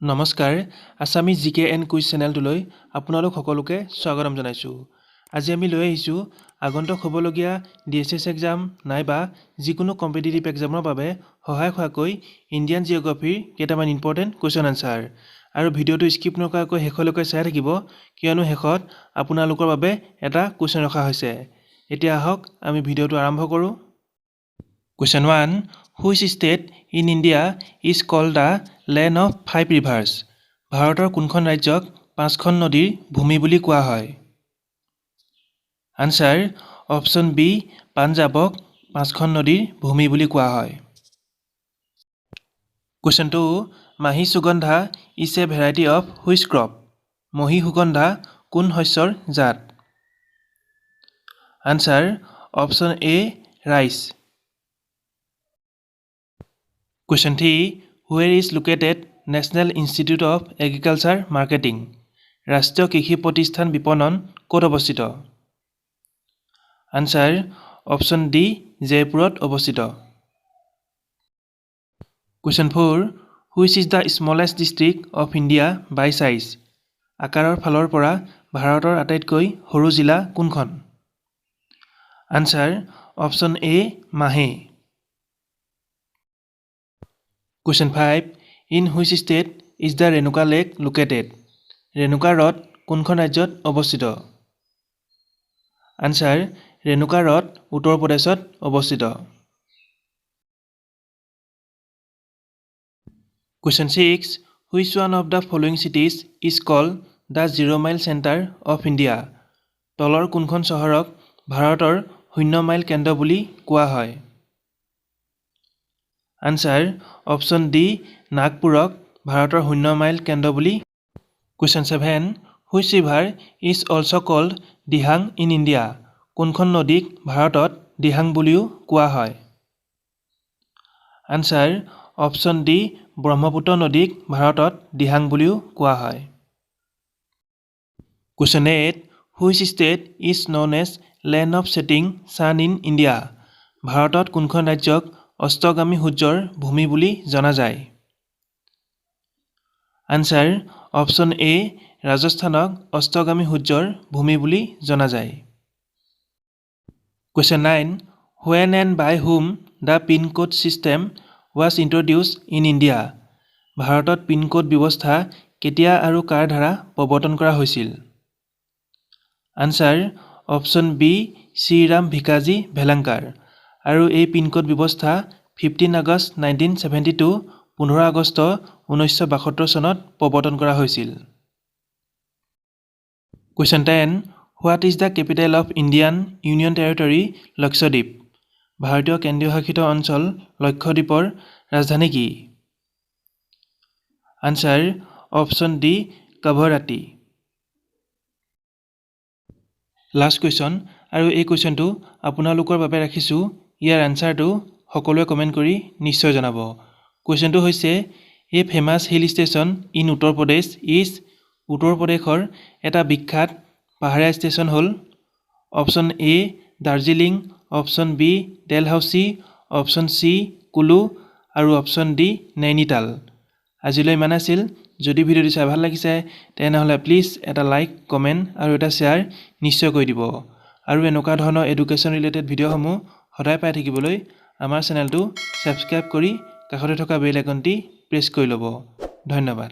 নমস্কাৰ, Assamese G K and quiz চেনেলটোলৈ আপোনালোক সকলোকে স্বাগতম জনাইছোঁ। আজি আমি লৈ আহিছোঁ আগন্তুক হ'বলগীয়া ডিএছএছ এক্সাম নাইবা যিকোনো কম্পিটিটিভ এক্সামৰ বাবে সহায়ক হোৱাকৈ ইণ্ডিয়ান জিঅ'গ্ৰাফীৰ কেইটামান ইম্পৰ্টেণ্ট কুৱেশ্যন এনচাৰ। আৰু ভিডিঅ'টো স্কিপ নকৰাকৈ শেষলৈকে চাই থাকিব, কিয়নো শেষত আপোনালোকৰ বাবে এটা কুৱেশ্যন ৰখা হৈছে। এতিয়া আহক, আমি ভিডিঅ'টো আৰম্ভ কৰোঁ। Question 1: Which state in India is called the land of five rivers? ভাৰতৰ কোনখন ৰাজ্যক পাঁচখন নদীৰ ভূমি বুলি কোৱা হয়? আনচাৰ অপশ্যন বি, পাঞ্জাৱক পাঁচখন নদীৰ ভূমি বুলি কোৱা হয়। Question 2: Mahi Sugandha is a variety of which crop? মহী Sugandha কোন শস্যৰ জাত? Answer option A, rice. Question 3: Where is located National Institute of Agriculture Marketing? ৰাষ্ট্ৰীয় কৃষি প্ৰতিষ্ঠান বিপণন ক'ত অৱস্থিত? আনচাৰ অপশ্যন ডি, জয়পুৰত অৱস্থিত। Question 4: Which is the smallest district of India by size? আকাৰৰ ফালৰ পৰা ভাৰতৰ আটাইতকৈ সৰু জিলা কোনখন? Answer option A, Mahe. Question 5: In which state is the Renuka Lake located? Renuka হ্ৰদ কোনখন ৰাজ্যত অৱস্থিত? আনচাৰ ৰেণুকা হ্ৰদ উত্তৰ প্ৰদেশত অৱস্থিত। Question 6: Which one of the following cities is called the Zero Mile Centre of India? তলৰ কোনখন চহৰক ভাৰতৰ শূন্য মাইল কেন্দ্ৰ বুলি কোৱা হয়? আনচাৰ অপশ্যন ডি, নাগপুৰক ভাৰতৰ শূন্য মাইল কেন্দ্ৰ বুলি। Question 7: Which river is also called Dihang in India? কোনখন নদীক ভাৰতত দিহাং বুলিও কোৱা হয়? আনচাৰ অপশ্যন ডি, ব্ৰহ্মপুত্ৰ নদীক ভাৰতত দিহাং বুলিও কোৱা হয়। Question 8: Which state is known as land of setting sun in India? ভাৰতত কোনখন ৰাজ্যক অস্তগামী সূৰ্যৰ ভূমি বুলি জনা যায়? আনচাৰ অপশ্যন এ, ৰাজস্থানক অস্তগামী সূৰ্যৰ ভূমি বুলি জনা যায়। Question 9: When and by whom the pin code system was introduced in India? ভাৰতত পিনক'ড ব্যৱস্থা কেতিয়া আৰু কাৰ দ্বাৰা প্ৰৱৰ্তন কৰা হৈছিল? Answer option B, Shriram Bhikaji Velankar. আৰু এই পিনক'ড ব্যৱস্থা 15 August 1972, 15 August 1972 চনত প্ৰৱৰ্তন কৰা হৈছিল। Question 10: What is the capital of Indian Union Territory Lakshadweep? ভাৰতীয় কেন্দ্ৰীয় শাসিত অঞ্চল লক্ষদ্বীপৰ ৰাজধানী কি? Answer option D, Kavaratti. Last question, আৰু এই কুৱেশ্যনটো আপোনালোকৰ বাবে ৰাখিছোঁ। ইয়াৰ আনচাৰটো সকলোৱে কমেণ্ট কৰি নিশ্চয় জনাব। কুৱেশ্যনটো হৈছে, a famous hill station in Uttar Pradesh is? উত্তৰ প্ৰদেশৰ এটা বিখ্যাত পাহাৰীয়া ষ্টেচন হ'ল? Option A, Darjeeling, option B, Dalhousie, option C, Kullu আৰু অপশ্যন ডি, নৈনিতাল। আজিলৈ ইমান আছিল। যদি ভিডিঅ'টো চাই ভাল লাগিছে, তেনেহ'লে প্লিজ এটা লাইক, কমেণ্ট আৰু এটা শ্বেয়াৰ নিশ্চয় কৰি দিব। আৰু এনেকুৱা ধৰণৰ এডুকেশ্যন ৰিলেটেড ভিডিঅ'সমূহ সদায় পাই থাকিবলৈ আমাৰ চেনেলটো ছাবস্ক্ৰাইব কৰি কাষতে থকা বেল আইকনটি প্ৰেছ কৰি ল'ব। ধন্যবাদ।